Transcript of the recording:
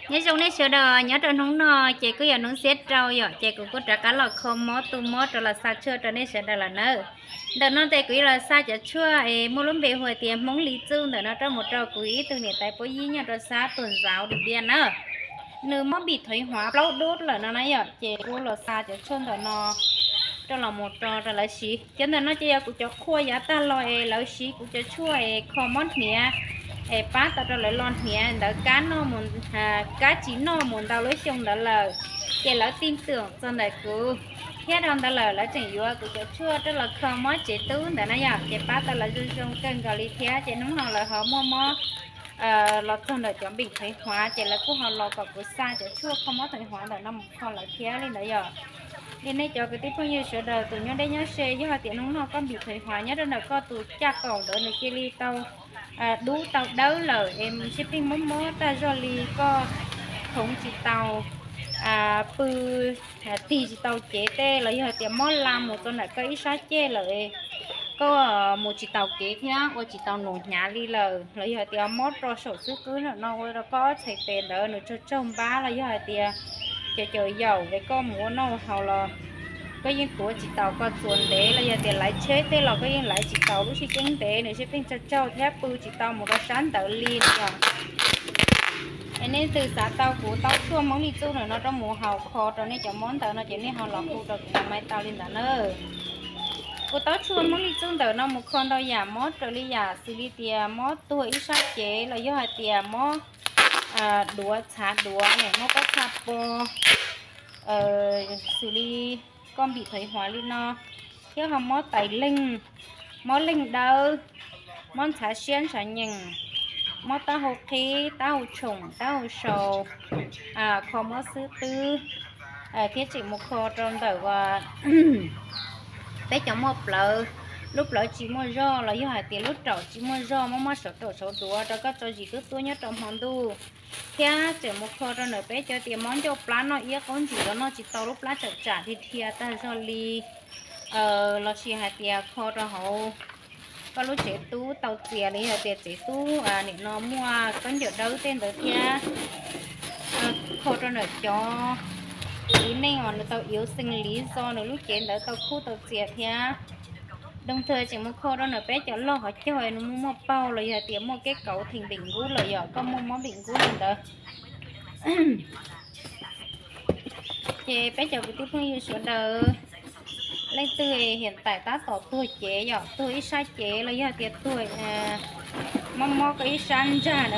Nyob zoo nej sawv daws, nyob rau hnub no ces kuj yog hnub xiab rau yom, ces kuv kuj rov qab los kho mob tu mob rau los xa tshuaj rau nej sawv daws lawm nawb. Ntawm no ces kuv yuav los xa cov tshuaj es muaj lub npe hu tias Hmoob Li Txuj ntawm no rau mus rau kuv ib tug niam tais puab yib nyob rau sab Tuam Ntxauv Dim Npiaj na. Nws mob npim thaiv huav plaub dub lawm no na yom, ces kuv los xa cov tshuaj ntawm no rau los mus rau rau lawv siv. Cov ntawm no ces yog kuv cov qhua yav tag los es lawv siv kuv cov tshuaj es kho mob hniav, es pab tau rau lawv lo hniav ntawd kab noj mus, kab tsis noj mus ntau lub xyoo ntawd lawm, ces lawv tin tưởng txog ntawm kuv, thiab dhau ntawd lawm lawv tseem yuav kuv cov tshuaj rau los kho mob tsev tub ntawd na yom, ces pab tau lawv zoo zoo kawg nkaus li thiab, ces hnub no lawv ho muaj mob los txog ntawm cov npim thaiv huav, ces lawv kuj ho los kom kuv xa cov tshuaj kho mob thaiv huav ntawm no mus kho lawv thiab li ntawd yom. Li nej cov kwv tij phooj ywg sawv daws tus nyob deb nyob ze, yog hais tias hnub no koj npim thaiv huav nyob rau ntawm koj tus caj qaum ntawd nws cia li tau dub tau dawb lawm es sib pheej mob mob tag zog li koj khoov tsis tau pw, tig tsis tau cev tej los yog hais tias mob la mus txog ntawm koj ib sab ceg lawm, koj mus tsis taus kev thiab ua tsis tau nus hnyav li lawm, los yog hais tias mob rau saum xub qwb no ua rau koj ob txhais tes ntawd nws tsaug tsaug npab, los yog hais tias cov caum yaum es koj mus ua noj ua haus los koj yeej tuav tsis taus koj txuas ntev, los yog tias laiv tsheb tej los koj yeej laiv tsis taus lub sib ceeb ntev, nws sib pheej tsaug tsaug thiab pw tsis tau mus rau sab ntawd li no yom. Es nej twg xav tau kuv taub tshuaj Hmoob Li Txuj ntawm no rau mus haus kho rau nej cov mob ntawd no ces nej ho los hu rau kuv tus mail tau li ntawd na. Kuv taub tshuaj Hmoob Li Txuj ntawm no mus kho ntau yam mob raws li yam xws li tias mob tuag ib sab cev los yog hais tias mob duav txhav duav, mob pob txha pos, xws li koj npim thaiv huav li no, thiab ho mob tais leeg, mob leeg dawb, mob ntxhav siab ntxhav nyees, mob taub hau qhib, taub hau tshoom, taub hau sau, kho mob xub qwb, thiab tseem mus kho rau ntawm peb cov muaj plawv, lub plawv tsis muaj zog los yog hais tias lub raum tsis muaj zog, mob mob saum raum saum duav rau koj tso zis tuab tuab nyob rau hmo ntuj, thiab tseem mus kho rau ntawm peb cov tias mob ncauj plab noj iab qaub ntsis los noj tsis tau, lub plab tsam tsam dhia dhia tag zog li, los sis hais tias kho rau hauv koj lub tsev tub tau txias los yog hais tias tsev tub nim no muaj khaub ncaws dawb tej ntawd thiab, kho rau ntawm cov txiv neej uas nws tau yếu sinh lý do nws lub cev ntawd tau khub tau txias thiab. Đồng thời tseem mus kho rau ntawm peb cov loj qhov caug nws muaj muaj paug los yog hais tias muaj kết cấu thành bệnh gút lawm, yog koj muaj mob bệnh gút li ntawd. Ces peb cov kwv tij phooj ywg sawv daws, leej twg hiện tại tab tom tuag cev, yog tuag ib sab cev los yog hais tias tuag mob mob koj ib sab ntsag na,